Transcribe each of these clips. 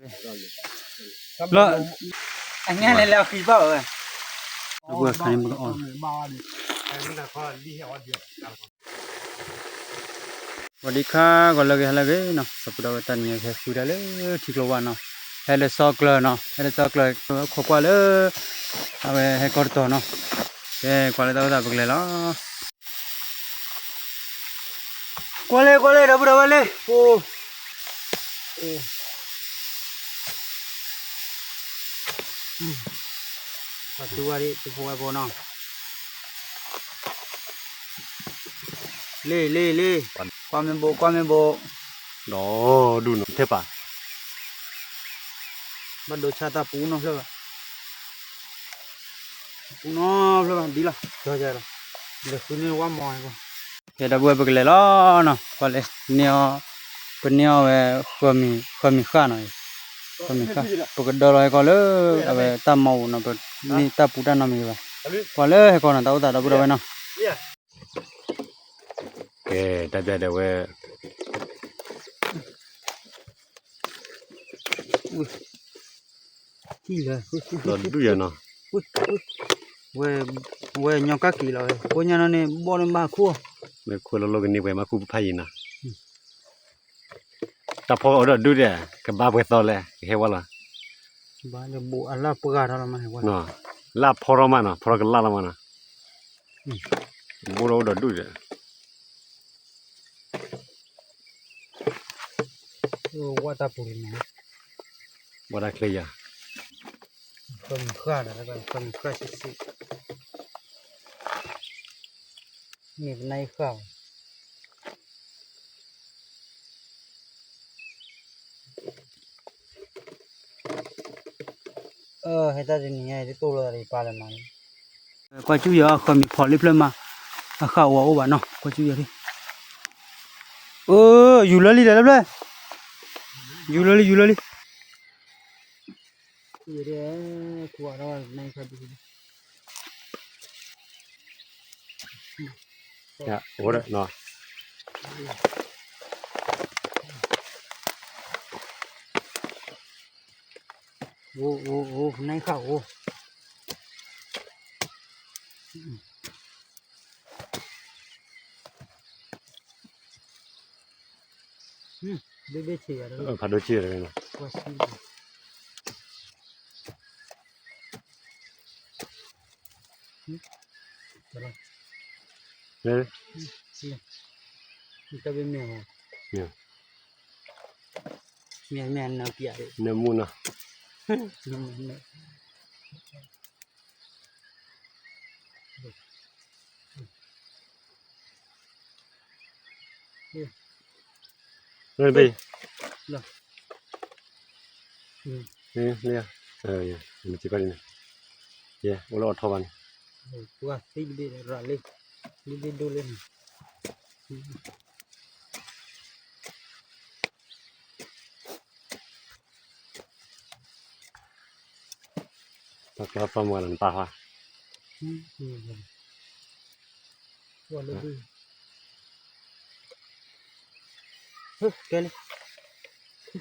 လီၤ, အညါလဲၤလဲၤအဃံဘၣ်ဝဲ, အဝဲခါန့ၣ်ပကအီၣ် ဝံၤဒံခါ ဂီၤလၢဂ့ၤ ဟါလၢဂ့ၤနီၤ, စီၤပဒီဝဲတၢ်နံၤဟဲဃုတၢ်လၢထံကျိဝါနီၤ, ဟဲလၢစီကျၢၤနီၤ, ဟဲလၢစီကျၢၤ ခိးကွၢ်လၢ အဝဲဟဲကီတတီၤနီၤ, ကဲကွၢ်လၢတၢ်အိၣ်သးပကလဲၤလီၤ. ကွၢ်လၢ ကွၢ်လၢ ဒီပုၢ်ဒီဝဲၢ်လၢ အိၣ် ပှၤသူဝဲဒၣ် သူဖိဝဲဖိနီၤ, လ့ လ့ လ့, ကွၢ်မ့ၢ်ဘိး ကွၢ်မ့ၢ်ဘိး, ဒီဒူၣ်နီၤ ထဲပာ် ဘၣ်ဒိဆါတၢ်ပူနီၤဖျၢၣ်ဘၣ်, ပူနီၤဖျၢၣ်ဘၣ် ဒ်လီၤ, ဒီယၤလီၤ, လဲၤဃုန့ၢ်ဝါမီၤ, ကဲဒီပုၢ်ဝဲၢ်ပကလဲၤလီၤနီၤ, ကွၢ်လၢ န့ၢ်အီၤ, ပန့ၢ်အီၤဝဲ ဃၢမံၤဃၣ်နီၤ, ဃၢမံၤဃၣ် ပကဒၢလီၤဟဲကီၢ်လၢ အဝဲတၢ်မီပူၤနီၤ, ပန့ၢ်တၢ်ပူၤတၢ်နီတမံၤဘၣ်, ကွၢ်လၢဟဲကီၢ်နီၤ တၢ်အိၣ်သးဒီပုၢ်ဒီဝဲၢ်နီၤ. ကဲ တၢ်တဲဒီးဝဲ ထံၣ်လၢ ဒီးဒုၣ်ယၤနီၤ, ဝဲ ဝဲညီကၣ်က့ၤလီၤဝဲ ကိညါနီၤန့ၣ် ဘီၣ်န့ၣ်မၤခိၣ်, မ့ၢ်ခိၣ်လိၤလိၤကန့ၢ်ပှဲၤမၤခိၣ်ဖးယံၤနီၤ, တၢ်ဖီအီၣ်ဒီးဒုၣ်ဒဲး ကဘါပှဲၤသီလဲၣ် ကဟဲဝဲလီၤ, ဘၣ်လၢဘိးအလၢပှၢ်ထီၣ်လီၤမး ဟဲဝဲလီၤ, လၢဖီထီၣ်မးနီၤ ဖီထီၣ်ကလၢ်လီၤမးနီၤ, ဘိၣ်ဒီးအိၣ်ဒီးဒုၣ်ဒဲး ဝဲတၢ်ပူၤန့ၣ် ဝဲတၢ်ချ့ယၤ, ဃၢမံၤဃၣ်ဒီး ဃၢမံၤဃၣ်ဆံးဆံး, မ့ၢ်ပနၢ်ဃၣ်ဘၣ် အၢ ဟဲတၢ်တနံၤညါ ယတတိၢ်လိာ်သးဒီးယပၢ်လၢၤမးန့ၣ်, ကွၢ်စူၣ်ယၤ ဃၢမံၤဖီလံဖျၢၣ်မး, အဃၣ်ဝဲအိၣ်ဘၣ်နီၤ ကွၢ်စူၣ်ယၤ, အၢ ယူၤလၢလံဒီးလၢဖျၢၣ်, ယူၤလၢလံ ယူၤလၢလံ အိၣ်ဒီးနီၤ, အိၣ် အိၣ် အိၣ် နံၣ်ဃၣ်အိၣ်, ဖးဒိၣ်စ့ၢ်, နမူနီၤ မ့ၢ်ဘ့ၣ်, မ့ၢ်, မ့ၢ်, မ့ၢ်ကီန့ၣ်, ယဲအိၣ်လၢအီၤထီၣ်ဘၣ်န့ၣ်, ပှၤသံတဘ့ၣ်ရၤလံ, ဒ်ဒ်ဒိၣ်လၢန့ၣ် ပှၤကျီသီမးလၢနပၢ်ဟါ, ကဲလၢ,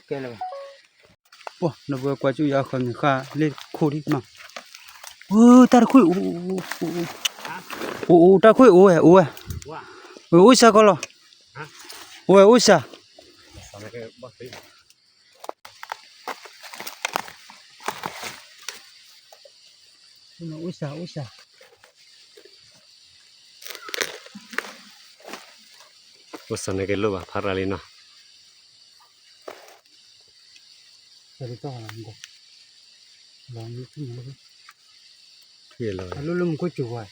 ကဲလၢ, ပှၤနပှဲၤကွၢ်စူၣ်ယၤဃၢမံၤဃၣ်လၢခိၣ်ဒံးမး, အိ တၢ်တခွံၣ်, အိ အိ တၢ်ခွံၣ်အိၣ်ဝဲ အိၣ်ဝဲ, အိၣ်စၢ်ကီလီၤ, အိၣ်ဝဲအိၣ်စၢ် အိၣ်စၢ် အိၣ်စၢ်, အိၣ်စၢ်န့ၣ်ကဲလိၣ်ဘၣ် ဖးရၤလံနီၤ, အလိၣ်လၢမူခိၣ်စူၤဝဲ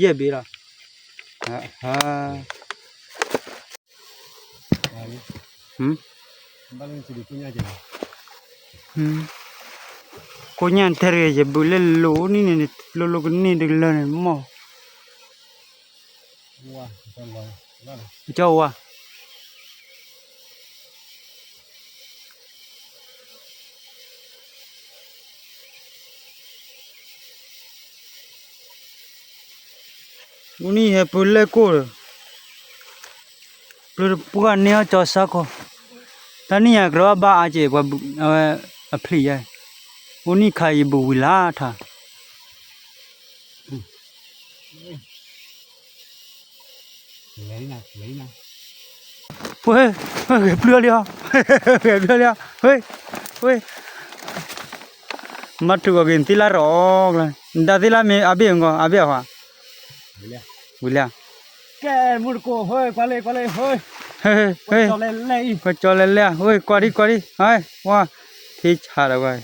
ယဲၢ်ဘ့ၣ်လီၤ, ကိညၣ်ထဲတဂ့ၤ ယဘုးလၢလိၤနံၣ်န့ၣ် လိၤလိၤကန့ၢ်တလၢန့ၣ်မီၢ်, ကၠီဝါ ကဲ အိၣ်နံၣ်ဟဲပၢလဲၣ်ကိၢ်ဒီး ပျၢၤတပှၢ်န့ၢ်အီၣ်ကၠီစၢ်ခီ, တၢ်နံၣ်ယၤကရၢဘၣ်အါက့ၤပှၤဘုး အဝဲအဖျံးယါ, အိၣ်နံၣ်ခါယဘုးဝံၤလၢထါ, ဝဲ, ဝဲဂဲၤပျုၢ်လံဧါ, ဂဲၤပျုၢ်လံဧါ, ဝဲ, ဝဲ မၤထုးအီၤက့ၤနသ့ၣ်လၢရီးအီၤ, နတၢ်သ့ၣ်လၢမ့ၢ်အဘ့ၣ်အဂီၢ် အဘ့ၣ်အဟါ, ဝံၤလံ, ကဲမုၢ်တကိး ဟဲကွၢ်လၢကွၢ်လၢ, ဟဲ, ဟဲ, ဟဲ, ကွၢ်ကၠီလဲၣ်လဲၣ်, ဟဲကွၢ်ဒံကွၢ်ဒံ, ဟဲ, ဝါ, ထံဆးဒီးဝဲ,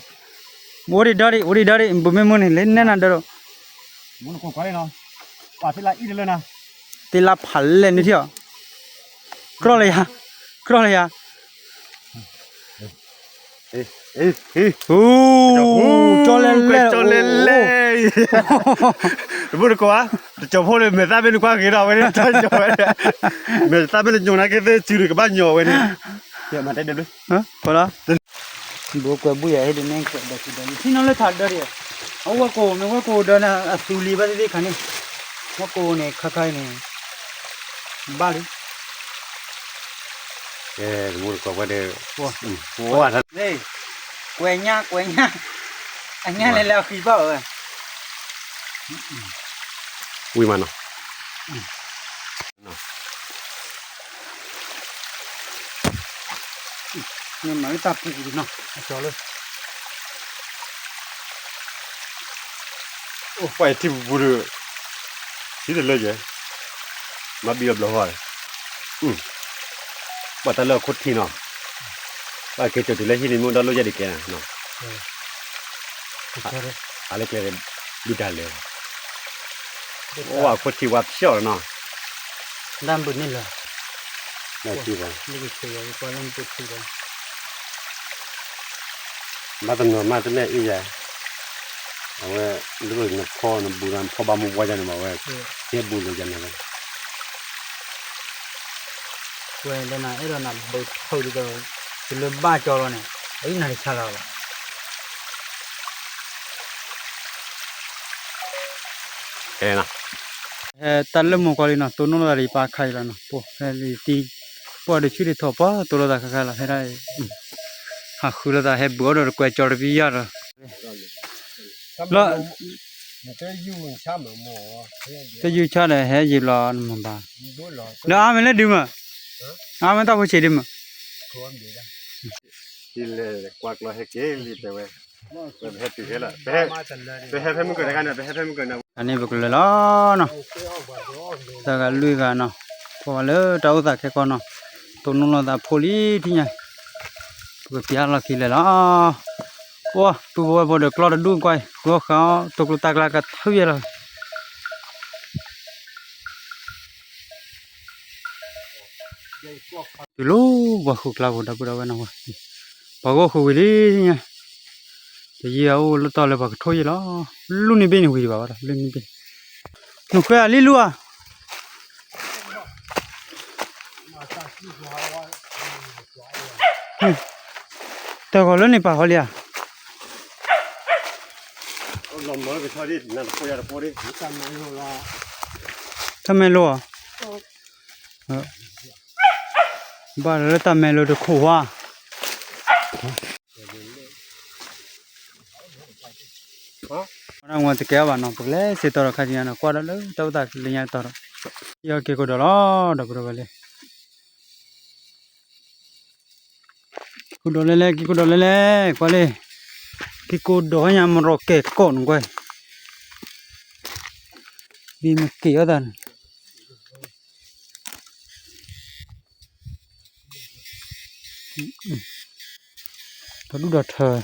အိၣ်ဒံးဒီဒံး အိၣ်ဒံးဒီဒံး ဘုးမ့ၢ်မုၢ်န့ၣ် လၢနဲၣ်နၤဒီး, သ့ၣ်လၢဖးလဲၣ်န့ၣ်ထံၣ်အီၤ, ကြီၢ်လၢယၤ, ကြီၢ်လၢယၤ ကၠီလဲၣ်လဲၣ်, တမုၢ်တကိးဧါ, တကၠီၤဖိန့ၣ် မဲာ်သၣ်မ့ၢ်နကွၢ်ဂ့ၤထီၣ်ဝဲန့ၣ် တၢ်ကၠီၤဝဲ, မဲာ်သၣ်မ့ၢ်နညိးနၤက့ၤသ့ၣ်စုန့ၣ် ကဘၣ်ညိးဝဲန့ၣ်, ဘိကွဲးဘူၣ်ယၤဟ့ၣ်ဒုးနဲၣ်ကွဲးဒီးဆံဒီး ယထံၣ်နီၣ်လၢထးဒၢဒံး, အဝဲကိးမ့ၢ်ဝဲကိးဒီးန့ၣ် အသူလံဘၣ်သ့ၣ်သ့ၣ်ခါန့ၣ်, ဝဲကိးန့ၣ် ခါခါအံၤန့ၣ် ဘၣ်လံ ကဲ, တမူတကိးဝဲဒီး, ကွဲးညၣ် ကွဲးညၣ်, အညၣ်လဲၤလၢအဃံဘၣ်ဝဲ, ဝံၤမးနီၤ, မၤလၢတၢ်ပူၤနီၤ, အကၠီလၢ အိၣ်ပှၤထံပူၤပူၤဒီး, ထံတလၢယဲ, မၤဘံအဘျီဃီ, ပှၤတၢ်လၢအခိၣ်ထံနီၤ, ပှၤက့ၤကၠီတုၤလၢဟံၣ်န့ၣ် မ့ၢ်ဒီးလိၣ်ယဲၢ်ဒံးကဲနီၤ, အလၢကျဲ, ဒုၣ်ဒါလဲၤ, အိၣ်အခိၣ်ထံဝါဖျီၣ်လီၤနီၤ, တၢ်ဘုးန့ၣ်လီၤ, ဘၣ်တနီၤမး တမ့ၢ်အ့ၣ်ယၤ, အဝဲ, ဒ်သိးနဖီနဘူးဒီးနဖီဘၣ်မူဘှီယါန့ၣ်မးဝဲ, ကဲဘူးလိာ်ယါန့ၣ်ဝဲ, ဝဲလၢနအဲၣ်ဒိးနဘုးထုးဒ်သိး, တုၤလၢဘၣ်ကၠီလီၤန့ၣ်, အအံၤနၤတဆါလီၤဘၣ် ဟဲတၢ်လၢမိၢ်ကွၢ်လံနီၤ, တိၢ်နီၣ်လိာ်သးဒီးယပၢ်ခါအံၤလီၤနီၤ, ပှၤဟဲလံတံၢ်, ပှၤဒီးဆူၣ်ဒံးထီၣ်ပှၤတိၢ်လိာ်သးခါခါလီၤ, ဟဲဒၣ်အံၤ, ဟးဃုလိာ်သးဟဲဘူးအီၤဒီးတကွဲးကၠီတပံယါဒီး, လၢ, တယူၢ်ဆါဒီးဟဲယံာ်လီၤနမၤဘၣ်, ဒီးအါမးလၢဒုးမး, အါမးတၢ်ဖိဆံးဒုးမး ဒ်လဲၣ်ကွၢ်ကျီဟဲက့ၤလံတဲဝဲ, ပဟဲတုၤခဲလၢာ်, ပဟဲဖဲမုၢ်ကၢၤတခါန့ၣ်, ပဟဲဖဲမုၢ်ကၢၤန့ၣ်, အန့ၣ်ပကလဲၤလီၤနီၤ, တဂၤလွံၢ်ဂၤနီၤ, ပှၤလၢတၢ်အိၣ်သးခဲကီနီၤ, တိၢ်နီၣ်လိာ်သးဖိလံထံၣ်ညါ, ပကပျၢ်လီၤခံလဲၤလီၤ, အိၣ်ပုၢ်ဖိဝဲၢ်ဖိဒီးကျီတဒူၣ်ကွၢ်, ဃုအီၣ်ဃာ်အီၣ် တိၢ်ကျိၤတၢ်ကျါကထၢယဲၢ်လီၤ တုၤလီၤပှၤဃုာ်ကျါပူၤဒီပုၢ်ဒီဝဲၢ်နီၤ, ပှၤဂီၢ်ဃုာ်ဝံၤလံညါ, တယံာ်အအိၣ်လၢတီၢ်လၢပှၤကထိၣ်ယဲၢ်လီၤ, လူၢ်န့ၢ်ဘ့ၣ်န့ၣ်ဝံၤဒံးဘၣ်ဝဲဒီး လူၢ်န့ၢ်ဘ့ၣ်, နဃဲအလံလူၢ်ဧါ, တၢ်ဂီၤလၢန့ၣ်ပာ်ဃီလံဧါ, တၢ်မဲလိဧါ, ဘၣ်လၢတၢ်မဲလိတခိၣ်ဝါ, တကဲဘၣ်နီၤ, ပကလဲၤစ့ၢ်ကီးဒီးခါဆူညါနီၤ, ကွၢ်ဒီးလၢတၢ်အိၣ်သးလၢညါတတီၤဒီး, ယက့ၤကိးဒီးလီၤ ဒီပုၢ်ဒီဝဲၢ်လံ က့ၤကိးဒီးလဲၣ်လဲၣ် က့ၤကိးဒီးလဲၣ်လဲၣ် ကွၢ်လံ, က့ၤကိးဒီးညါမရီကဲၤကီးနကွၢ်, ဒ်မ့ၢ်က့ၤအီၣ်သးန့ၣ်, ဒီဒူၣ်ဒီထၢ က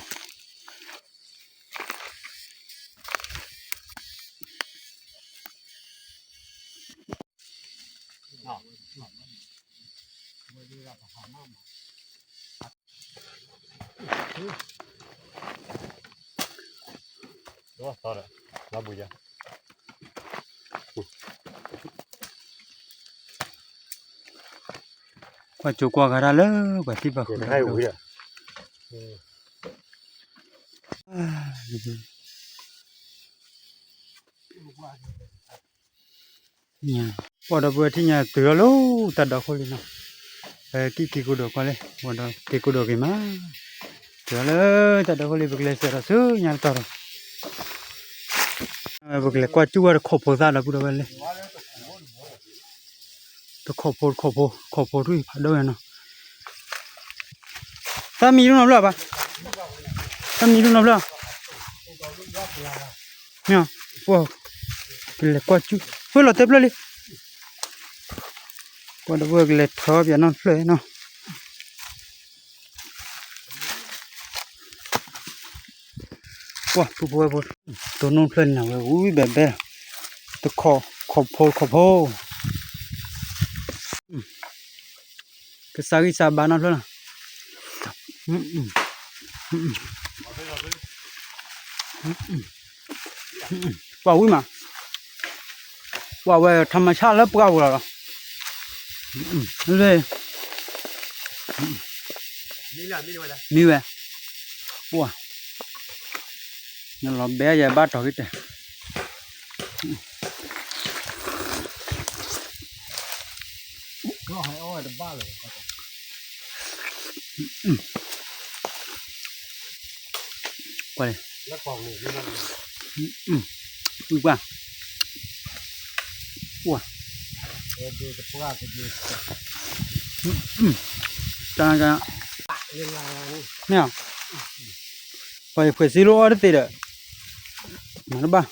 ွၢ်ကၠိကွၢ်ဂၤဒၣ်လၢပှၤသံပှၤဃုာ် ပှၤဒီပုၢ်ဝဲၢ်ထံၣ်ညါတုၤထီၣ်လၢတၢ်ဒီခိၣ်လံနီၤ, ပကံၣ်က့ၤကိးဒီးကွၢ်လံ, ပှၤဒီးက့ၤကိးဒီးက့ၤမး, တုၤထီၣ်လၢတၢ်ဒီခိၣ်လံ ပကလဲၤစၢၤဒီးဆူညါတတီၤဒီး, ပကလဲၤကွၢ်စူၣ်ဝဲတခိးဖိသၣ်ဒီပုၢ်ဒီဝဲၢ်လံ တခိးဖိတခိးဖိ ခိးဖိထွံၣ်ဖးဒိၣ်ဝဲနီၤ, သၣ်မံၤဒိၣ်နီတဖျၢၣ်ဘၣ်, သၣ်မံၤဒိၣ်နီတဖျၢၣ်, မ့ၢ်, ပှၤ, ကလဲၤကွၢ်စူၣ်, ဖဲလီၤတဲဖျၢၣ်လံ, ပှၤဒီပုၢ်ဝဲၢ်ကလဲၤထီၣ်ပၠးနီတဖျၢၣ်နီၤ ပှၤပုၢ်ဖိဝဲၢ်ဖိ, တိၢ်နီၣ်ဖျၢၣ်န့ၣ်ဝဲဝံၤဘဲဘဲ, တခိး, ခိးဖိတခိးဖိ, ကစၢ်ဂံၢ်စၢ်ဘါနီတဖျၢၣ်လီၤ, ပှၤဝံၤမး, ပှၤဝဲထီၣ်မၤဆၣ်လၢပှၢ်ပူၤလီၤလီၤ, မ့ၢ်ဝဲ, ပှၤ, နလီၤဘဲယဘၣ်တီၤက့ၤတဲာ် ပှၤ, ဝံၤပှၢ်, ပှၤ, တၢ်, မ့ၢ်, ပှၤယဖှဲးစ့လိအီၣ်တသ့ဒီး, မၤတဘၣ်,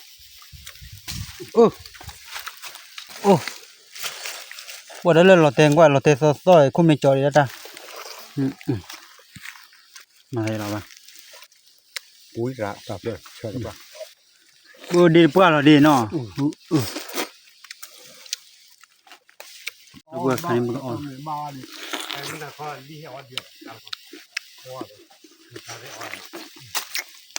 အိၣ်, အိၣ်, ပှၤဒီးလၢလီၤတဲာ်ကွၢ် လီၤတဲာ်သီသီ ခိၣ်မ့ၢ်ကၠီဒံးတၢ်, မၤလီၤဘၣ်, ပှၤ, ပှၤဒ့တပှၢ်လီၤဒ့နီၤ, ပှၤခါန့ၣ်ပ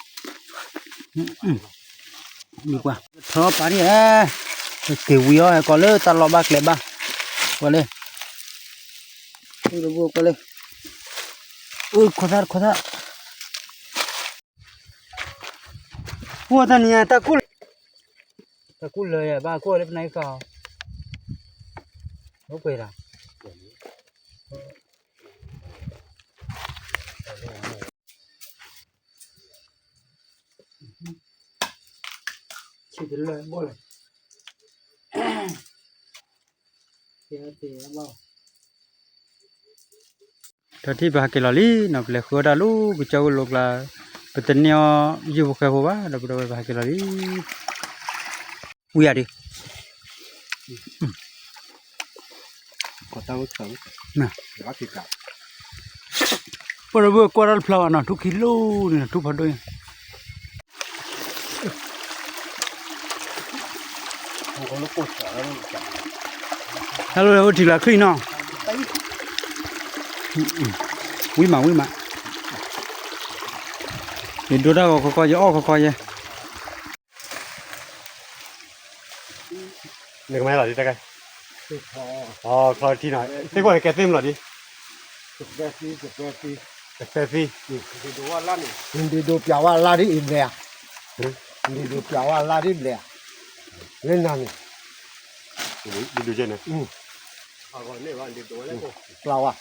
ကအီၣ် မ့ၢ်ပှၤ, ထီၣ်ပာ်ဒံးဧါ, က့ၤဝံၤအီၤ ကီးလၢတၢ်လီၢ်ဘၣ်ကျဲဘၣ်, ကွၢ်လၢ, ကွၢ်လၢ, အခိၣ်သၣ်တခိၣ်သၣ်, ပှၤတနံၤညါတၢ်ကူၣ်လၢ, တၢ်ကူၣ်လၢယဘၣ်ကူၣ်လၢပနၢ်အံၤဃီ, အိၣ်ပှဲၤလီၤ ဆံတလၢဘိၣ်လီၤ, တၢ်ထံၣ်ပဟးက့ၤလီၤလံနီၤ, ပလဲၤဃုအီၣ်တၢ်လၢကစၢၢ်အိၣ်လိၤကျါ, ပတန့ၢ်အီၣ်ယုၢ်ဖိဃဲဖိဘၣ်, ဒီပုၢ်ဒီဝဲၢ်ပဟးက့ၤလီၤလံ, ဝံၤယၤဒုး ပှၤဒီပုၢ်ဝဲၢ်ကွၢ်တၢ်တဖျါဘၣ်နီၤ, ထူၣ်ခံလိၤန့ၣ် ထူၣ်ဖးဒိၣ်န့ၣ်, တၢ်လၢအိၣ်ထံကျါချံနီၤ, ဝံၤမးဝံၤမး, ယဒိတၢ်ဂီၤခီခီ ယအီၣ်ခီခီယဲ နကမၤလီၤဒ်တၢ်ကဲ, ချီထံနီၤ, သ့ၣ်ခိၣ်န့ၣ်ကဲသ့ၣ်မလီၤဒ်, ကသဲသံ, နဒုးဒိးပျးဝဲလါဒ်အံၤဘျဲၣ်ဧါ, နဒုးဒိးပျးဝဲလါဒ်ဘျဲၣ်ဧါ, လၢနၤန့ၣ်, ဒုးဒိးကဲန့ၣ်, ကျါဝါ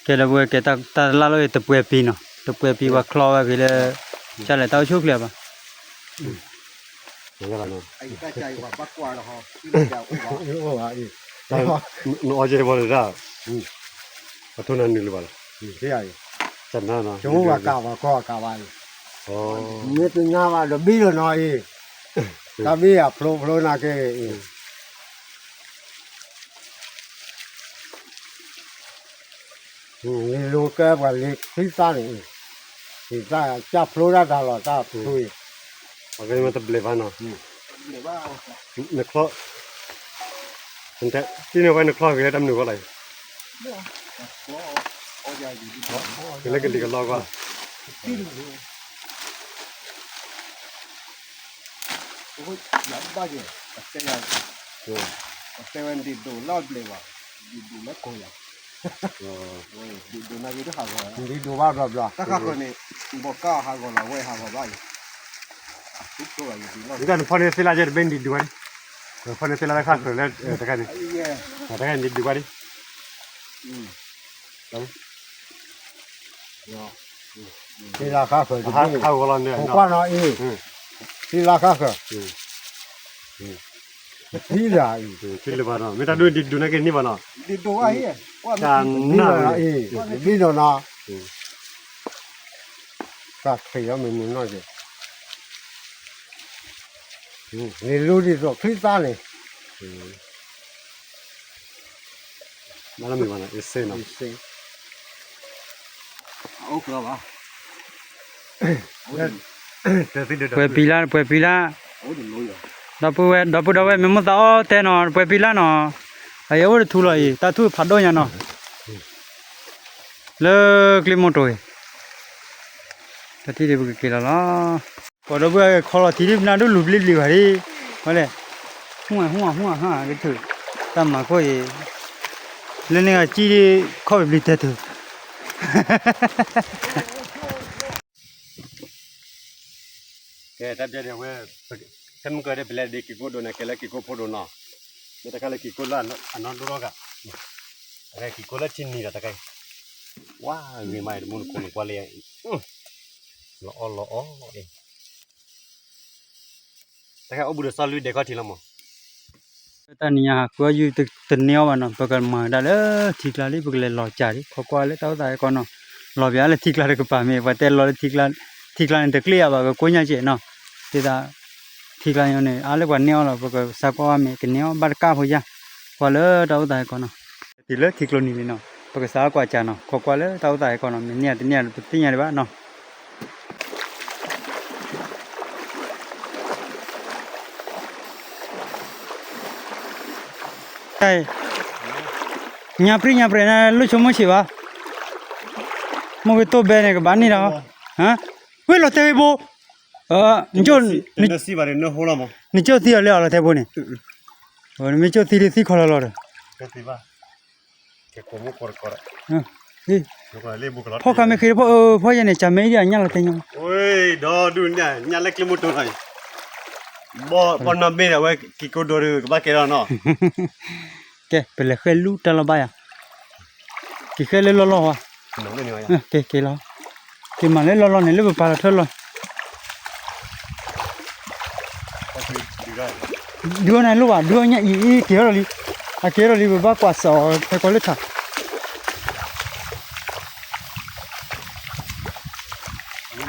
ကဲဒီပုၢ်ဝဲၢ်ကဲ တၢ်တလၢ်လီၤ တပှဲၤပံနီၤ, တပှဲၤပံဝဲချီဝဲဂ့ၤလၢ ကလဲၤတၢ်အိၣ်ဆူၣ်ချ့ဘၣ်, နအီၣ်ကဲတဘီလၢဒၣ်, ပထိၣ်နၤနုာ်လၢၤဘၣ်လီၤ, ကနၤနီၤ, ကနၤဘၣ်, မ့ၢ်တနၤဘၣ်ဒီးဘံလီၤနီၤအံၤ, တၢ်ဘံယၤဖျိဖျိနၤက့ၤအံၤ လံလိကဲပှၤလံခံသၣ်န့ၣ်, သၣ်ကၢ်ဖျိဒၣ်တၢ်လီၤတၢ်ဖျိအံၤ, အဝဲမ့ၢ်တဘျဲးဘၣ်နီၤ, နချီ, တံၢ်န့ၢ်ဝဲနချီဂ့ၤလၢတၢ်မနုၤဃီလီၤ, ဂ့ၤလၢကလံၤကလီကွၢ်, ဘၣ်က့ၤ, တဲဝဲဒံးဒိးလီၤဘျဲးဘၣ်, ဒံးဒိးလၢကိးယၤ, ဒံးဒိးနၤက့ၤတဟးဂီၤ, ဒံးဒိးဘၣ်ဘျီဘျီ, တၢ်ခါဃီန့ၣ်, ဘီကၢ်ဟးဂီၤလီၤဝဲဟးဂီၤဘၣ်အံၤ, ဒ်တၢ်နဖီၣ်န့ၣ်သ့လၢယဲတဘ့ၣ်ဒံးဒိးဝဲန့ၣ်, ဖဲန့ၣ်သ့ၣ်လၢခါဃၢၤလၢတခါန့ၣ်, တခါန့ၣ်ဒုးကွၢ်ဒံး, သ့ၣ်လၢခါဃၢၤ, ဟးဂီၤလီၤန့ၣ်, ကွၢ်နီၤအံၤ, သ့ၣ်လၢခါဃၢၤ, သံလၢအံၤ, သံလၢဘၣ်နီၤ, မ့ၢ်တၢ်ဒိၣ်ဒုးဒုးန့ၢ်က့ၤန့ၢ်ဘၣ်နီၤ, တၢ်နၢ်အံၤ, ဒ်နီၤနီၤ, တၢ်ထွံၣ်အီၤမ့ၢ်မုၢ်နီၢ်က့ၤ, န့ၣ်လူဒ်သိးချံသါန့ၣ်, မ့ၢ်လီၤမ့ၢ်ဘၣ်နီၤ, အ့စ့နီၤ, ပှဲၤပံၤလၢ ပှဲၤပံၤလၢ, ဒီပုၢ်ဝဲၢ် ဒီပုၢ်ဒီဝဲၢ် မ့ၢ်မိၢ်သးအီၣ်တဲနီၤ ပှဲၤပံၤလၢနီၤ, အယဲအိၣ်တထူလီၤအံၤ တၢ်ထူၣ်ဖးဒိၣ်ညါနီၤ, လၢကျ့မိၢ်တိၤအံၤ, တၢ်ထံၣ်ဒ်ပကက့ၤလီၤလီၤ, ပှၤဒီပုၢ်ဝဲၢ်ခီလီၤထံဒ်ပနၢ်ဒိၣ်လူၤဘျ့ဘျ့ဘၣ်ဒ်, ဝဲလဲၣ်, ဟူၣ်ဟူၣ်ဟူၣ်ဟူၣ်, တၢ်မၤခိၣ်အံၤ, လၢန့ၣ်ဂၤကံဒ်, ခီၣ်ဘျံၤတဲတုၤ ကဲ တၢ်ပျဲဒ်ဝဲ, ခဲမုၢ်ကၢဒ်ပလဲၤဒ်က့ၤကိၣ်ဒိၣ်န့ၣ် ကဲလၢက့ၤကိၣ်ဖိဒိၣ်နီၤ, မ့ၢ်တခါလၢက့ၤကိၣ်လၢအနီၢ်ဒိၣ်ထီၣ်ဂၤ, တခါက့ၤကိၣ်လၢထံနံၤဒီးတခါ, ဝါဂ့ၤမးအံၤ တမူတကိးနကွၢ်လၢ, လီၤအီၣ်လီၤအီၣ်အံၤ, တခါအိၣ်ဘူးဒီးစီၤလွံၢ်ဒဲးခီၣ်ထံးလီၤမး, တၢ်နံၤညါဟးဃုအီၣ်ယုၢ်တန့ၢ်အီၣ်ဘၣ်နီၤ ပကမၤဒၣ်လၢထံကျါလံ ပကလဲၤလီၤကၢ်လံ ခိးကွၢ်လၢတၢ်အိၣ်သးဟဲကီးနီၤ လီၤပၠးလၢထံကျါတကပၤမ့ၢ် ပှၤတဲလီၤလၢ ထံကျါန့ၣ် တကျ့ဧါဘၣ် ကကိးညါကဲးနီၤ ဒ်သိး ထံကျါန့ၣ် အါလၢပှၤန့ၢ်အီၣ်လီၤ ပကစးကွၢ်ဝဲမ့ၢ်ကန့ၢ်အီၣ်ဘၣ်တကၢ်ဖိယါ ကွၢ်လၢတၢ်အိၣ်သးဟဲကီးနီၤ တုၤလၢထံကျိနံၤလံနီၤ ပကစးကွၢ်ကၢ်နီၤ ခိးကွၢ်လၢတၢ်အိၣ်သးဟဲကီးနီၤ မ့ၢ်န့ၢ်တန့ၢ်ပသ့ၣ်ညါဒံးဘၣ်နီၤ ညါပြံညါပြဲၤန့ၣ် လိၣ်ဆိကမိၣ်ဆံးဘၣ် မိၢ်ကတိၢ်ဘဲန့ၣ် ကဘၣ်န့ၢ်ဒီး ဝ့ၢ်လီၤတဲာ်ဝံၤဘိ နကၠိၣ်သံအီၤလၢအီၤလီၤတဲာ်ဘိန့ၣ် နမ့ၢ်ကၠိၣ်သံဒ်သံခီလီၤလီၤဒီး ဖီၣ်ခါမ့ၢ်ဃ့ဖီၣ်ယဲန့ၣ် ကၢ်မဲဒ်အညၣ်လီၤတဲာ်ညါ ဒီဒူၣ်ညၣ်လၢကျ့မိၢ်တိၤလီၤအံၤ ဘီၣ်နီၢ်မ့ၢ်ဒီး အဝဲက့ၤကိးဒိၣ်ဒီး ကဘၣ်ကဲထီၣ်နီၤ ကဲ ပလဲၤဃဲလူတၢ်လီၤဘၣ်ယၤ က့ၤဃဲလၢလီၢ်လီၢ်ဝဲ က့ၤက့ၤလီၤ က့ၤမၤလၢလီၢ်လီၢ်န့ၣ် လၢပပာ်လီၤထၢလီၤ ဒုးအီၣ်န့ၣ်လိၣ်ဘၣ် ဒုးအီၣ်ညၣ်အံၤအံၤ က့ၤထီၣ်လီၤလံ အက့ၤထီၣ်လံ ပဘၣ်ကွၢ်စးအီၤ ဖဲကီးလၢထး ဟါ တၢ်ဒဲးဝီၤလၢ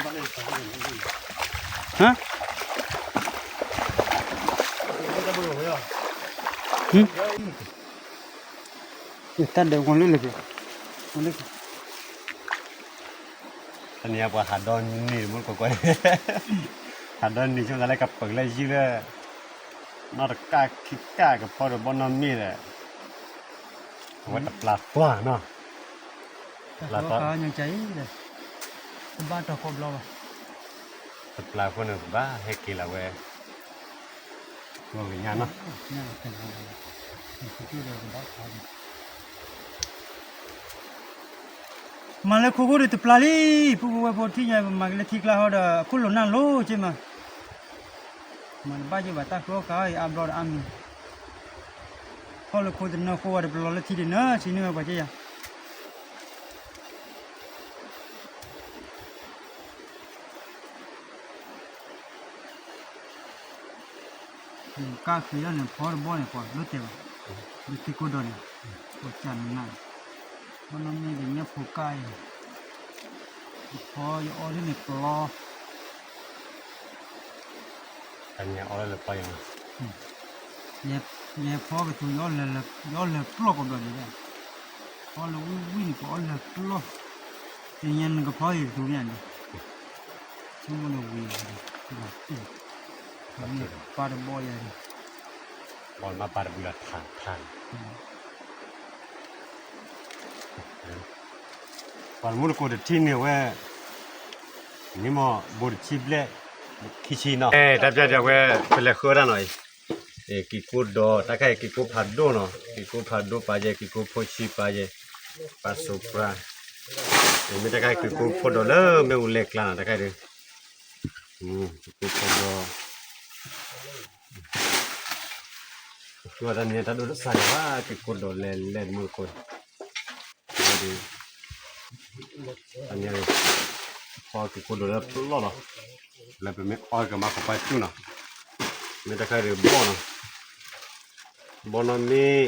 လၢပျၢၤ တနံၤအံၤပှၤဟးဒီနံၤတမူတကိး ဟးဒီနံၤဆိသးလၢကပၢၤလၢယုၢ်လၢ နီၢ်တကၢ်ခံကၢ်ကဖီဒီးဘီၣ်နီၢ်မ့ၢ်ဒီး အဝဲတပျၢ်ကွၢ်နီၤ တပျၢ်ကွၢ် တဘၣ်တီၤခီဘျီဘၣ် တပျၢ်ဃိန့ၣ် ပဘၣ်ဟဲက့ၤလီၤဝဲ ဂီၤကညါနီၤ မၤလၢခိခိၣ်ဒီးတပျၢ်လံ ပုၢ်ဖိဝဲၢ်ဖိထံၣ်ညါ ပမၤက့ၤလၢထံကျါဟီဒီး အခိၣ်လိာ်နၢ်လိၤက့မး မၤတဘၣ်က့ၤဘၣ်တၢ်ဃုအီၣ်ကါအံၤအါဘျီဒီးအါမံၤ ဖီၣ်လၢခိတနၢဃိဝဲဒီးပလီၤလၢထံဒံးနၢဆံနွံဝဲပှၤက့ယၤ ကၢ်ဃ့လီၤန့ၣ် ဖီတဘီန့ၣ် ပှၤလိၣ်တဲာ်ဘၣ် လၢထံကိၢ်ဒီးန့ၣ် ပှၤကၢ်နၤ ဘီၣ်နီၢ်မ့ၢ်ဒီးညၣ်ဖိကၢ်အံၤ ဖီယအီၣ်ဒ်န့ၣ်ပလီ တၢ်ညါအီၣ်လၢပျီယၤနီၤ ယဟဲဖီကသူ ယအီၣ်လၢပျီကဘျီဒံးဘၣ် ဖီလၢဝံၣ်ဝံၣ်န့ၣ် ပအီၣ်လၢပျီ တညါနကဖီယကသူမ့ၢ်န့ၣ် ဆိကမိၣ်ဒီးဝံၤ ပၢ်တဘီယၤန့ၣ် ဘီမ့ၢ်ပၢ်တဘီလီၤထးထးန့ၣ် ပှၤမူတကိးတထံၣ်န့ၢ်ဝဲ န့ၣ်မ့ၢ် ဘိတဆံဘျဲၣ် ခံဆံနီၤ တၢ်ပျၢ်ပျၢ်ဝဲ ပလဲၤဃုတၢ်နီၤအံၤ က့ၤကိၢ်ဒီး တၢ်ခါအံၤက့ၤကိၢ်ဖးဒိၣ်နီၤ က့ၤကိၢ်ဖးဒိၣ်ပာ်ယဲ က့ၤကိၢ်ဖိဆံပာ်ယဲ ပာ်စိးပြၢ မ့ၢ်တၢ်ခါအံၤက့ၤကိၢ်ဖိဒီးလၢမ့ၣ်အူလဲကျါနီၤ တၢ်ခါအံၤဒီး က့ၤကိၢ်ဖိဒီး ဝဲတနံၤတၢ်ဒိၣ်တစၢ်ယၤဘၣ် က့ၤကိးဒီးလဲၤလဲၤမူတကိး, ဝဲဒီး တနံၤ ဖီက့ၤကိးဒီးလၢပလီၢ်လီၤ, လၢပမ့ၢ်အီၣ်ကမၤခိၣ်ပှၢ်စူၣ်နီၤ, မ့ၢ်တၢ်ခါဒီးဘီၣ်နီၤ, ဘီၣ်နီၢ်မ့ၢ်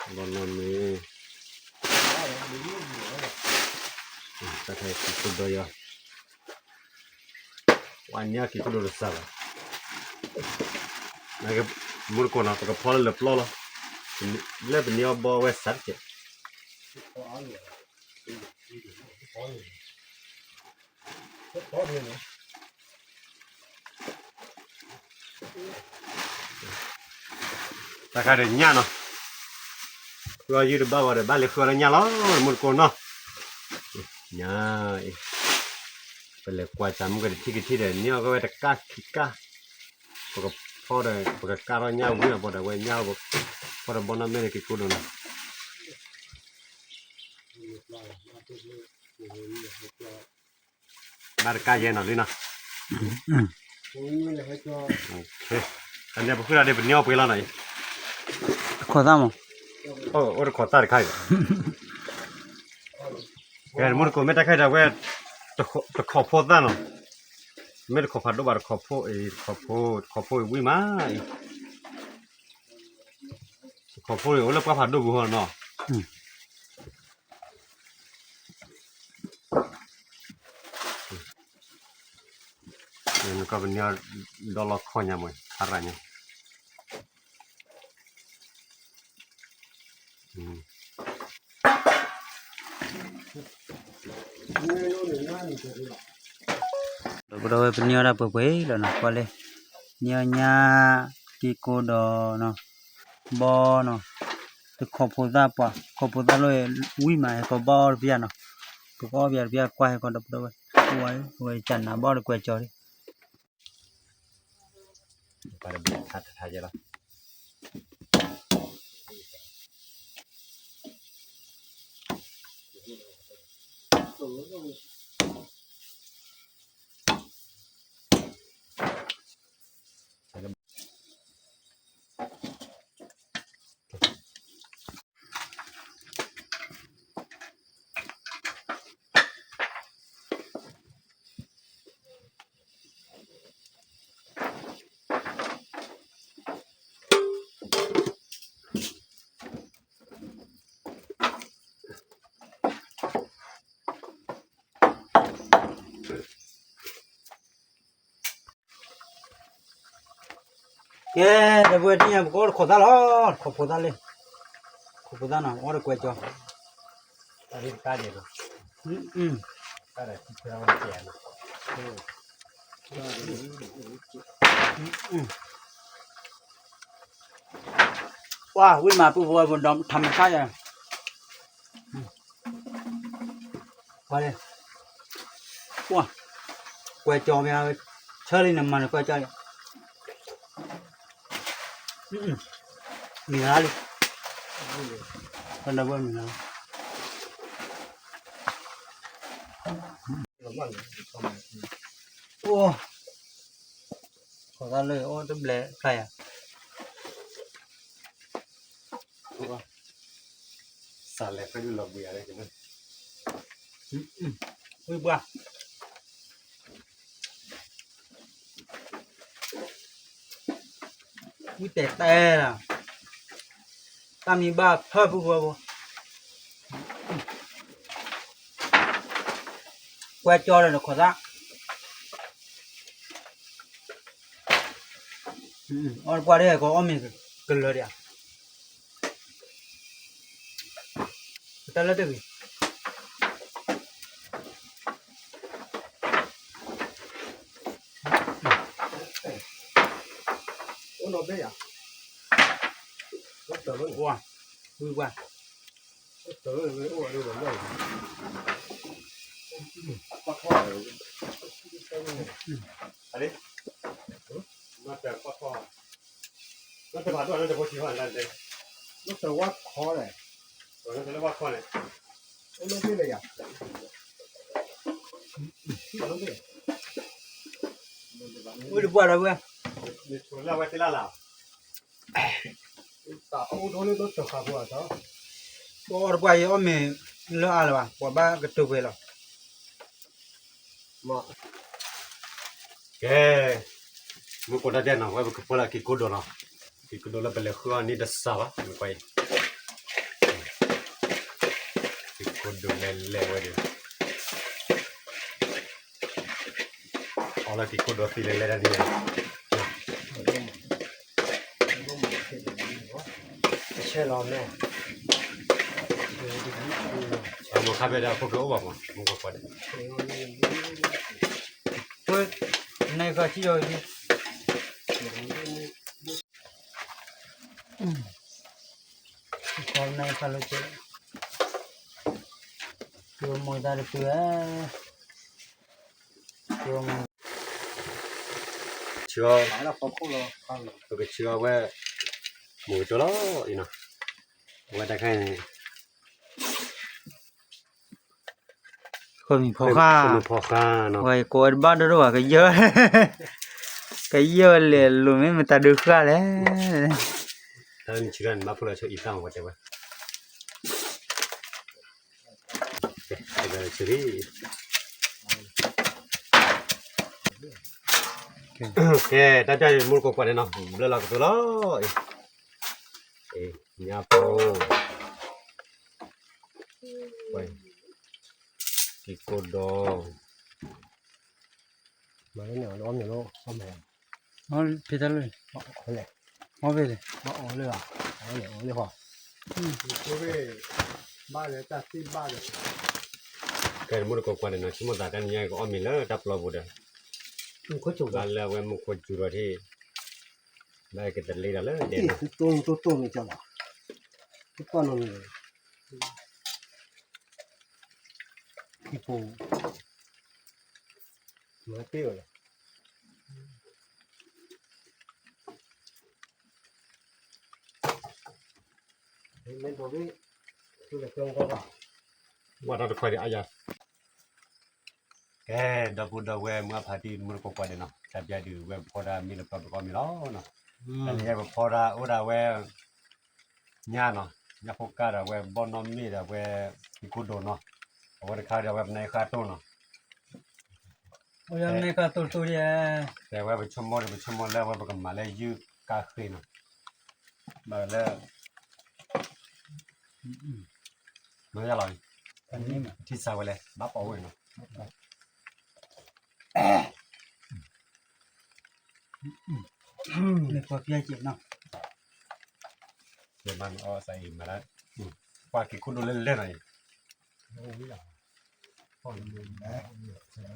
အံၤ ဘီၣ်နီၢ်မ့ၢ် တၢ်ခါက့ၤကိးဒီးယၤ ပှၤညါက့ၤကိးဒီးတစၢ်ဘၣ်, မူတကိးနီၤ ပကဖီလၢလၢပျီလီၤ, လၢပနံၤအီၣ်ဘီဝဲစးတကဲး, တၢ်ခါဒီးညၣ်နီၤ, ဃုအီၣ်ယုၢ်တဘၣ်ဘၣ်ဒီး ဘၣ်လဲၤဃုအီၣ်လၢညၣ်လီၤ မူတကိးနီၤ, ညၣ်အံၤ ပလဲၤကွၢ်စးမူကတထံၣ်ကထံၣ်ဒီး နံၤအီၣ်ကဝဲတကၢ်ခံကၢ်, ပကဖီဒီး ပကကၢ်ထီၣ်ညၣ်ဝံၤအဘီဒီး ဝဲညၣ်အီၣ် ဖီဒီးဘီၣ်နီၢ်မ့ၢ်န့ၣ်က့ၤကိးဒီးနီၤ ဘၣ်တကါယဲနီၤလံနီၤ, အန့ၣ်ပဃုာ်ဒီးပနံၤအီၣ်ပှဲၤလီၤနီၤ, တခီၣ်သၣ်မး, အိၣ်တခီၣ်သၣ်တခါအံၤ, မူတကိးမ့ၢ်တၢ်ခါအံၤဒီးဝဲ တခီၣ်ဖိသၣ်နီၤ, မ့ၢ်တခီၣ်ဖးဒိၣ်ဘၣ် တခီၣ်ဖိအံၤ တခီၣ်ဖိ တခီၣ်ဖိအံၤဝံၣ်မးအံၤ, တခီၣ်ဖိအံၤအိၣ်လၢပှၢ်ဖးဒိၣ်ပူၤဃီနီၤ နကီၢ်ပနံၤဒီလီၤခီညါမး ဖးရၤညါ, ဒီးကဒီးဝဲပနံၤအီၣ်ဒၣ်ပှဲၤပှဲၤလီၤနီၤ ကွၢ်လၢ နံၤအီၣ်ညါ က့ၤကိးဒီးနီၤ ဘီနီၤ, တခီၣ်ဖိသၣ်ပှၤ ခီၣ်ဖိသၣ်လိၣ်ဝံၣ်မး ဟဲကီးဘီအီၣ်တပျၢ်နီၤ, ပကအီၣ်ပျၢ်တပျၢ်ကွၢ်ဟဲကီးဒီးပဒီးဝဲ ဝဲကနၤဘီဒီးကွဲးကၠီၤလံ ကဲ ဒီပုၢ်ဝဲၢ်တံၢ်ညါ ပကအီၣ်တခီၣ်သၣ်လီၤ တခီၣ်ဖိသၣ်လံ တခီၣ်ဖိသၣ်နီၤ အီၣ်တကွဲးကၠီ တၢ်လံတကါဒဲးလီၤ တၢ်ဒဲးထံခွဲဝဲတကဲးလီၤ ပှၤဝံၣ်မးပုၢ်ဖိဝဲၢ်ဖိဒီးထးမဆါယၤ ပှၤလၢ ပှၤ ကွဲးကၠီမ့ၢ် ဆၢလံနမၤနကွဲးကၠီလံ မံၤလါလံ ပှၤဒီပုၢ်မံၤလါ အိၣ် ခီၣ်သၣ်လၢအိၣ်တဘျဲၣ်ဖျါယၤ စးလဲၤဖဲဒုလီၤဘှံးယၤလၢက့ၤ ဝံၣ်ပှၢ် ဝံၣ်တဲာ်တဲာ်လီၤ တၢ်မံဘၣ်ဖၢပူၤဝဲပူၤ ကွဲကၠီလၢနခိၣ်သၣ် အီၣ်တပှၢ်ဒ်ကီအီၣ်မ့ၤကလၢာ်ဒံးဧါ ပတၢ်လၢတဂ့ၤ အိၣ်နီၢ်ဘ့ၣ်ယၤ ဝံၣ်ပှၢ် လၢတဝါခီလဲၣ် လၢဝါခီန့ၣ် အိၣ်နီၢ်ဘ့ၣ်လၢယၤ အိၣ်နီၢ်ဘ့ၣ် ဝံၣ်တပှၢ်ဒီးဝဲ, မ့ၢ်ဆိလၢဝဲသ့လၢ်လၢ်, တၢ်အိၣ်ဒိၣ်န့ၣ်ဒိၣ်တခါပှၤဒီး, ပအီၣ်တပှၢ်ယအီၣ်မ့ၤလၢအါလၢၤဘၣ်, ပှၤဘၣ်ကတိၤပှဲၤလီၤ. ကဲ, မုၢ်ကိးတၢ်ဒဲးနီၤ, ဝဲပကဖီလၢက့ၤကိၢ်ဒိးနီၤ, က့ၤကိၢ်ဒိးလၢပလဲၤဃုအီၤန့ၣ်တစှၤဘၣ်, မ့ၢ်ကွၢ်အံၤ, က့ၤကိၢ်ဒိးလဲၤလဲၤဝဲဒီး အီၣ်လၢ က့ၤကိၢ်ဒိးသံလဲၤလဲၤဒၣ်န့ၣ်, ဆဲလီၤမဲ, မုၢ်ခါဖဲဒၣ်ဖိကျိအိၣ်ဘၣ်မး, မုၢ်ကကွၢ်ဒၣ်, ပှၤ, နကထံၣ်ဒီး, နကထံၣ်လၢကဲ, ကမိၢ်သးတတုၤဧါ, ဆှၢ, ပကဆှၢအီၤဝဲ, မိၢ်ကတိၤလီၤအံၤနီၤ, အဝဲတၢ်ခါအံၤန့ၣ်, ဃိမံၤဖီဃါ, ဃိမံၤဖီဃါနီၤ, ဝဲကိးဝဲတဘၣ်ဒိၣ်ဒိၣ်ဘၣ်, ကယၢၢ်, ကယၢၢ်လဲၤလိၤမ့ၢ်မတၤဒုးဃၣ်လဲၣ်, တၢ်နဆှၢန့ၣ် ဘၣ်ဖှိၣ်လၢဆိအံသၣ်မး ဝဲတဲဝဲ ဆၢလံ, ကဲ, တၢ်တၢ်အံၤမုၢ်တကိးကွၢ်န့ၣ်နီၤ, ဘျၢလီၤကသိးလီၤ, ညါပီ, က့ၤကိၢ်ဒိး, မၤန့ၣ်အီၣ်မ့ၤလီၤ, ဖဲတၢ်လၢ, အီၣ်ဖဲလဲၣ်, အီၣ်လၢ, ဘၣ်လၢတၢ်သ့ၣ်ဘၣ်ဒီး, ကဲမုၢ်တကိးကွၢ်န့ၣ်နီၤ, ဆိကမိၣ်သးတၢ်နံၤညါကအီၣ်မ့ၤလၢတၢ်ပျီပူၤဒီး, ဘၣ်လၢအဝဲမူခိၣ်စူၤဒီးထံၣ်, ဘၣ်ကတလ့ဒီးလၢဒဲး, တိၢ်တိၢ်တိၢ်န့ၣ်ကၢ်လီၤ, တကွၢ်နီၤန့ၣ်, ဟံၣ်ဖိ, မၤတ့ၢ်အီၤလီၤ. မ့ၢ်ဒိးဘ့ၣ်, ဝဲတၢ်တခွါဒံးအါယၤ, ကဲ, ဒီပုၢ်ဒီဝဲၢ်မုၢ်အဖးတံၢ်မုၢ်တကိးကွၢ်ဒံးနီၤ, တၢ်ပျၢ်ဒုးဝဲပဖီတၢ်မ့ၢ်လၢပျီပကီၢ်မ့ၢ်လီၤနီၤ, တၢ်လၢယဲပဖီတၢ်အိၣ်ဒၣ်ဝဲ ညါနီၤ, ညါဖိကၢ်ဒီးဝဲဘီၣ်နီၢ်မ့ၣ်ဒီးဝဲ, က့ၤကိၢ်ဒိးနီၤ, အဝဲတခါဒီးဝဲပနၢ်ဃၣ်တိၢ်နီၤ, ပနၢ်ဃၣ်တိၢ်တိၢ်ဒံး, တဲဝဲပဆိကမိၣ်ဒီးပဆိကမိၣ်လၢအဝဲပကမၤလၢယုၢ်ကၢ်ဃ့နီၤ, မၤလၢ မၤယါလီၤ, ထံစးဝဲလဲၣ် ဘၣ်ပီဝဲနီၤ, မ့ၢ်ပှၤပျၢ်က့ၤနီၤ, မၤအီၣ်စးအံၤမၤလၢ, ပှၤက့ၤကိၢ်ဒိးလဲၤလဲၤနီၤအံၤ, ပှၤဒီပုၢ်ဒီဝဲၢ်အီၣ်လံ, န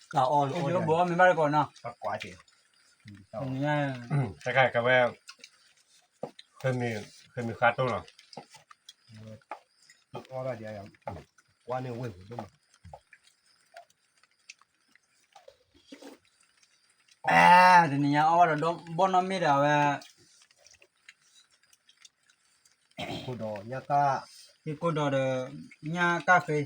ံၤညါ, အီၣ်လံဘိမ့ၢ်ဘၣ်တကိးနီၤ, နံၤညါ, တခါကဝဲ, ဃ့မံၤဃါတိၢ်လီၤ, ကွၢ်န့ၣ်ဝ့ၢ်ပူၤဒိၣ်မး တနံၤညါအီၣ်ဘၣ်ဒီးဘီၣ်နီၢ်မ့ၢ်ဒီးအဝဲ, ကိၢ်ဒီးညၣ်ကၣ်, က့ၤကိၢ်ဒီးဒီးညၣ်ကၣ်ဃ့,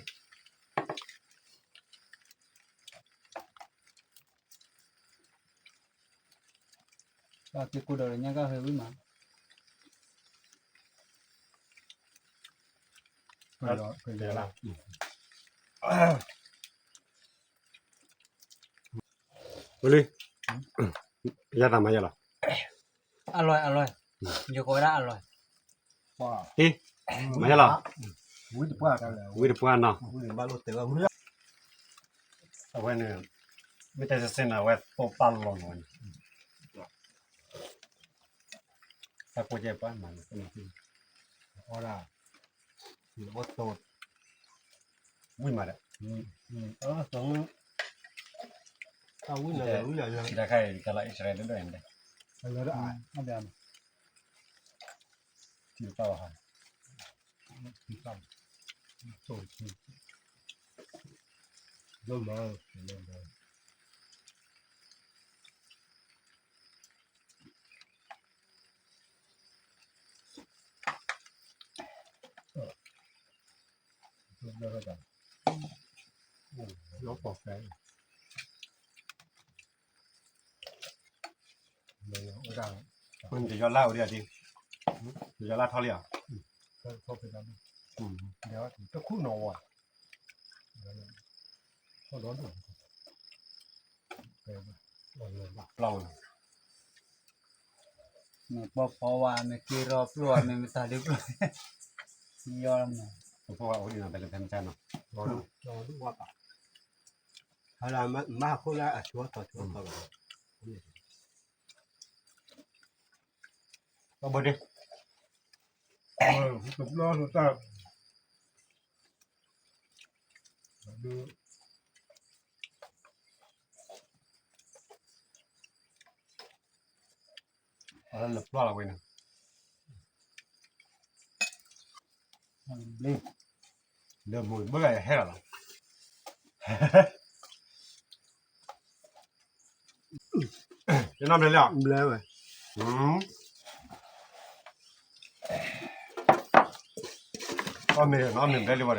က့ၤကိၢ်ဒီးဒီးညၣ်ကၣ်ဃ့ဝံၤမး, ဝံၤလံ, ယသးမၤယဲလီၤ, အလွဲၢ်အလွဲၢ်, ယကိးဝဲဒၣ်အလွဲၢ်, မၤယဲလီၤ, ဝံတပှၢ်နီၤ, အဝဲန့ၣ်, မ့ၢ်တဲစ့ၢ်န့ၣ် အဝဲသိၣ်ပာ်လီၤနီၤ, တၢ်ကိၢ်ကဲပှၤမၤန့ၣ်, အီၣ်ဒၣ်, ဝံၤမးဒီး, တၢ်ဝံၤလၢ, တၢ်ခါအံၤတၢ်လၢအံၣ်စရ့လးဒိၣ်ဒိၣ်န့ၣ်, ထံၣ်တၢ်ဘၣ်ဟါ, ဒိၣ်မး, လီၤပီၢ်ဖဲ မ့ၢ်တယီၤလါအိၣ်ဒံးဧါ, တယီၤလါထီလံဧါ, တခူၣ်နီၤဝဲ, ပျီဝဲ, မ့ၢ်ပီဖီဝါ မ့ၢ်က့ၤရီပျိဝါ မ့ၢ်မတၤဒုပျိ, ယီၤမး, ပီဖီဝါအိၣ်ဒံးနီၤ ဖဲလၢဖဲမတၤနီၤ, ဟလမၤခိၣ်လၢအဆိအသီဆိအသီလီၤ, ဘၣ်ဘၣ်ဒ့, တဘျီလၢတၢ် အလၢပျီလီၤဝဲန့ၣ်, လၢမိၢ်ဘၢဂၤယဟဲလီၤလီၤ, တနီၤဘျဲၣ်လံဧါ, ဘျဲၣ်ဝဲ, အီၣ်မ့ၤနီၤ မ့ၢ်ဘျဲၣ်လံဝဲ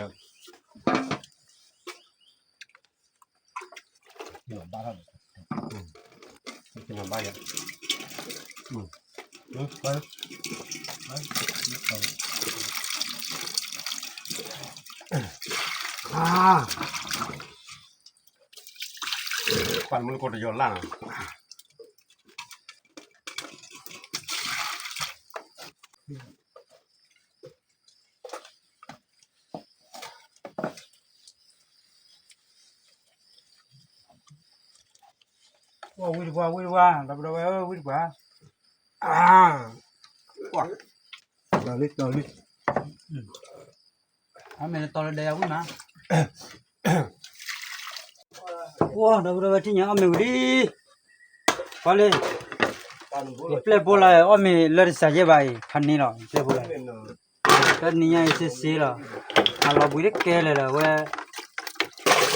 ဒီး ဘၣ်ယၤ, ပှၤမုၢ်ကိၣ်တယီၤလၢ်နီၤ ဝံတပှၢ် ဝံတပှၢ် ဒီပုၢ်ဒီဝဲၢ်ဧၢ ဝံတပှၢ်, အါ, တီၤလံ တီၤလံ, အမ့ၢ်တီၤလၢဒဲယၤဝံမး, အိ ဒီပုၢ်ဒီဝဲၢ်ထံၣ်ညါအီၣ်မ့ၤဝံၤလံ, ပှၤလၢ ယပျဲၢ်ဘိလၢအီၣ်မ့ၤလၢတစးယဲၢ်ဘၣ်အံၤ ဖးန့ၣ်လီၤ ယပျဲၢ်ဘိလၢ, တနံၤညါအံၤစ့စ့လီၤ, အလီၤဘှံးတကဲလၢာ်လၢာ်ဝဲ,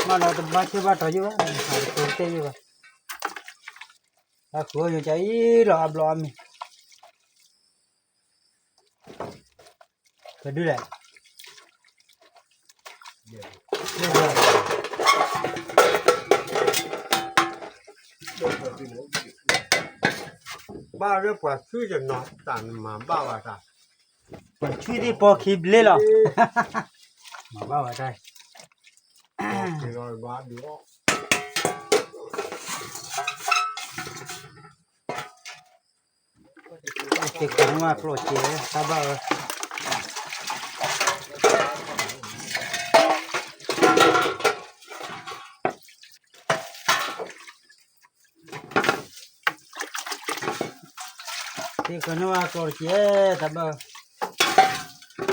မ့ၢ်ဒီးတဘၣ်ဆၢဘၣ်တီၤယဲၢ်ဘၣ်, တတဲယဲၢ်ဘၣ်, တၢ်ဃုအီၣ်ယိၤကၢအံၤလီၤ အဘျီအီၣ်မ့ၤ ပဒုလဲၣ်, ဘၣ်လၢပှၤဆူၣ်ယနီၤတၢ်နမၤဘၣ်ဝဲတၢ်, ပှၤဆူၣ်သ့ၣ်ပီခံဘျ့လီၤ, မၤဘၣ်ဝဲတၢ် သ့ၣ်ခီန့ၢ်ဝဲကျိၣ်စ့ တၢ်ဘၣ်ဝဲ, သ့ၣ်ခီန့ၢ်ဝဲကျိၣ်စ့ တၢ်ဘၣ်ဝဲ,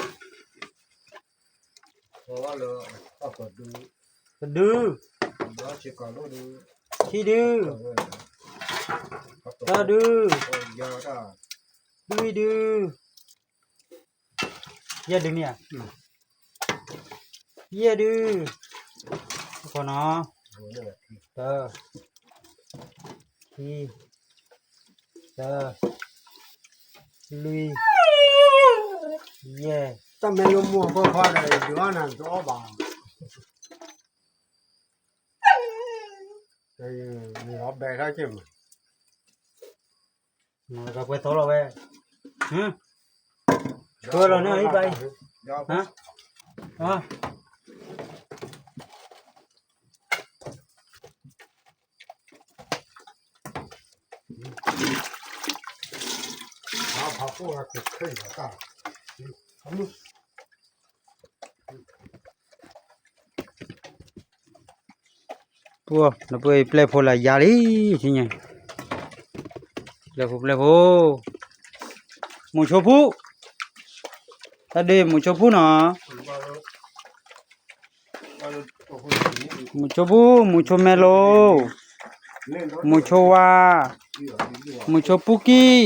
ပဒု, ခံဒု, သၢဒု, လွံၢ်ဒု, ယဲၢ်ဒုမ့ၢ်ဧါ, ယဲၢ်ဒု, ခီနီၤ, တၢ, ခံ, သၢ, လွံၢ်, ယဲၢ်, တၢ်မ့ၢ်လၢမိၢ်အဖီဖီဒီး ယဒုးအီၣ်နၤတအီၣ်ဘၣ်, မ့ၢ်လီၤဘဲထီၣ်က့ၤမး ကပှဲၤသီလီၤဝဲ, ဆှၢလီၤန့ၣ်အံၤဘၣ်အံၤ, ပှၤ နပှဲၤပျဲၢ်ဖိလၢယၤလံ, ပျဲၢ်ဖိပျဲၢ်ဖိ, မူးဆိဖူ, တၢ်ဒုးမူးဆိဖူနီၤ, မူးဆိဖူ, မူးဆိမဲလိ, မူးဆိဝါ, မူးဆိပူကံၢ်,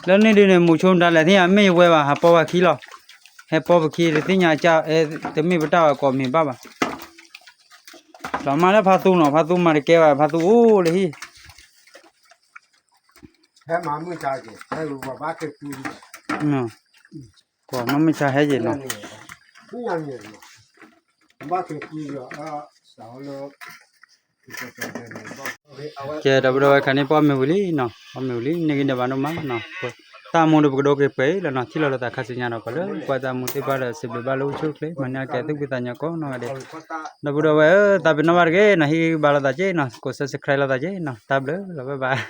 လၢန့ၣ်ဒုးန့ၣ် မူးဆိမတၤလဲၣ်သ့ၣ်ညါ မ့ၢ်ယဝဲဘၣ် ဟးပီဝဲခံလီၤ, ဟဲပီပခံတသ့ၣ်ညါ, တမ့ၢ်ပတၢ်ဝဲကိးမ့ၢ်ဘၣ်ဘၣ်, လီၤမၢ်လၢဖါသူနီၤ ဖါသူမၤတကဲဘၣ် ဖါသူအိၣ်လၢဟံၣ်, ဟဲမၤမုၢ်ဆါက့ၤ, ဟဲဘၣ်က့ၤသူ, ပှၤမၤမုၢ်ဆါဟဲက့ၤနီၤ ကဲ ဒီပုၢ်ဒီဝဲၢ် ခါန့ၣ် ပအီၣ်မ့ၤဝံၤလံနီၤ, အီၣ်မ့ၤဝံၤလံ န့ၢ်ဂံၢ်န့ၢ်ဘါဒိၣ်မးနီၤ, တၢ်မူဒီးပကဒိက့ၤပှဲၤအံၤလီၤနီၤ, ထံၣ်လိာ်လိာ်သးခါဆူညါဒီး ပှၤလၢကွၢ်တၢ်မူသ့ၣ်တဖၣ်ဒီး စံးဘျုးဘၣ်လၢအိၣ်ဆူၣ်အိၣ်ချ့ မၤန့ၢ်အကဲ သူၣ်ဖှံသးညီကိးနီၢ်ဂၤဒဲး, ဒီပုၢ်ဒီဝဲၢ်ဧၢ သးပ့ၤနီၣ်ဘၣ်တဂ့ၤနီၤ, ဟ့ၣ်ဂံၢ်ဘါလိာ်သးက့နီၤ, ကိး subscribe လိာ်သးက့နီၤ, တၢ်ဘျုးလီၤ bye bye.